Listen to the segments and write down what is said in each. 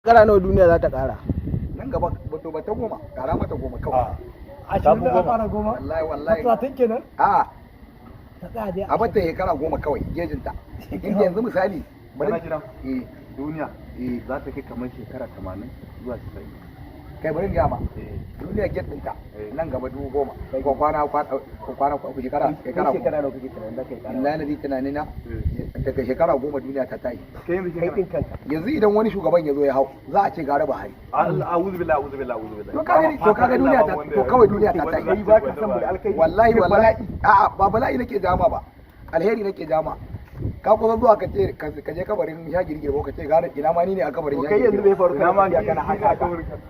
Shekara nawa duniya za ta ƙara? Nan gaba to ba ta 10, kara mata 10 kawai. 20 da ƙara 10. Wallahi, wallahi. 30 kenan. A Ta tsaya dai. A bata shekara 10 kawai gejinta. Inda yanzu misali bari Kana jira? Eh. Duniya Eh. za ta kai kamar shekara 80 zuwa 90. Kai, bari in gaya ma, duniya get ɗinta nan gaba 10,000 ko kwana ko kwana ko shekara shekara Kai, 10. shekara nawa kake tunanin za ka yi ƙara? Billahi na tunanina daga shekara 10 duniya ta tayi. Kai yanzu Kai ɗin kanka. Yanzu idan wani shugaban ya zo ya hau, za a ce gara Buhari. Allah, a'udhu billahi, a'udhu billahi, a'udhu billahi. To ka gani, to kaga duniya ta, to kawai duniya ta tayi. Kai ba ka san mu da alkai. Wallahi, wallahi, a'a, ba bala'i nake jama ba, alheri nake jama. Ka kusa zuwa ka ce ka je kabarin Shagiri Girbo, ka ce gara ina ma ni ne a kabarin To kai, Shagiri yanzu bai faru Ina ma kana tafiya kana haka haka?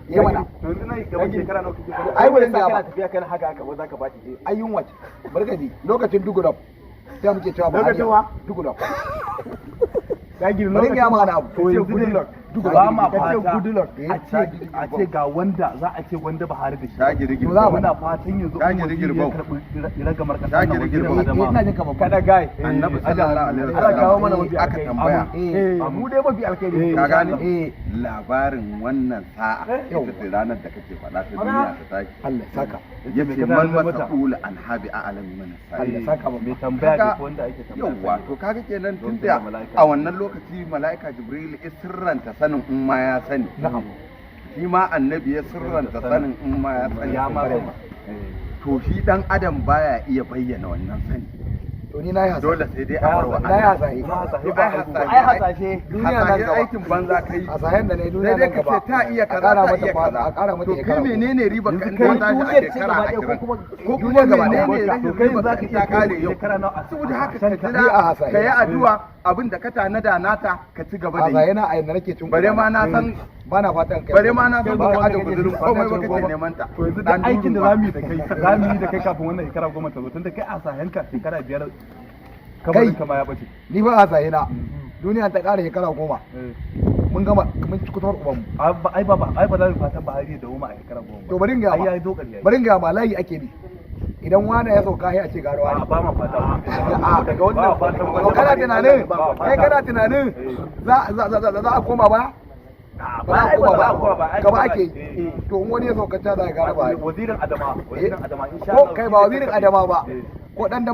Yi mana. To yanzu nan gaban shekara nawa kake so? Ai bari in gaya Kana ma. tafiya kana haka haka ba za ka baci. Ai yunwa ce. Bari ji, lokacin Dugulop sai muke cewa Buhari. Lokacin wa? Dugulop. Shagiri. Bari in gaya ma wani abu. To yanzu ne Dugulop. ba ma Ka ce fata good luck. a ce ga wanda za a ce wanda Buhari da shi. Shagiri To za a Girbau. Muna fatan yanzu Shagiri Umar ya Girbau. karɓi ragamar ƙasar Shagiri nan, wazirin Girbau. Adama. Eh, ina jin ka babba. Kada gai. Annabi sallallahu alaihi Allah kawo mana wasallam mafi aka alkhairi. tambaya. Eh, mu dai mafi alkhairi. Ka gane? Eh. Labarin wannan sa'a ita ce ranar da kake faɗa ta duniya ta tashi. Allah saka. Yace man mas'ul an habi a'lam min Allah as-sa'il. saka babba. Mai tambaya da Kaga- wanda ake tambaya. Yawwa, to kaga kenan Don tunda tunda mala'ika a wannan lokaci mala'ika Jibril ya sirranta sanin in ma ya sani. Na'am. Shi ma annabi ya sirranta sanin in ma ya sani. Ya ma sani. To shi dan adam baya iya bayyana wannan sani. To ni na yi hasashe. Dole sai dai a bar wa Na yi Allah. hasashe. To ai hasashe. Ai hasashe. Duniya nan Hasashe gaba. aikin banza kai. Hasashen da na yi, duniya Sai dai nan ka gaba. ce ta iya A kaza, ƙara ta mata iya kwana, kaza. a ƙara mata To kai, shekara 10. menene riba ka in kai ta tashi a duniyar ce shekara gaba ɗaya ko 20? kuma Ko duniya kuma gaba ɗaya? menene rashin To kai riba za ka ka in iya ta kare yau? shekara nawa a Saboda haka ka Ni a jira hasashe. ka yi addu'a, abin da ka tanada nata ka ci gaba da Hasashe yi. na a yanda nake cin Bare ma na san ba na fatan kai. Bare ma na san baka aje guzurin komai ba kake neman ta. To yanzu Dan duk aikin da durun ba. zamu yi da kai, zamu yi da kai kafin wannan shekara 10 ta zo, tunda kai a sahenka shekara 5 Kai. kabarin ka ma ya bace. Ni ba hasashe na, duniya ta ƙara shekara 10, mun gama, mun ci kutuwar ubanmu. Ai ba za mu fatan Buhari ya dawo ma a shekara 10 ba. To bari in gaya Ai ma. yayi dokar yayi. Bari in gaya ma, layi ake bi. Idan wani ya sauka, sai a ce gara wani. A ba ma fata. A Daga wannan fatan To kana tunanin, kai kana tunanin za a koma ba? Ba za a koma ba, gaba ake yi. To in wani ya sauka, ta za a gara ba. Wazirin Adama, wazirin Adama insha Ko Allah. kai, ba wazirin Adama ba, ko dan da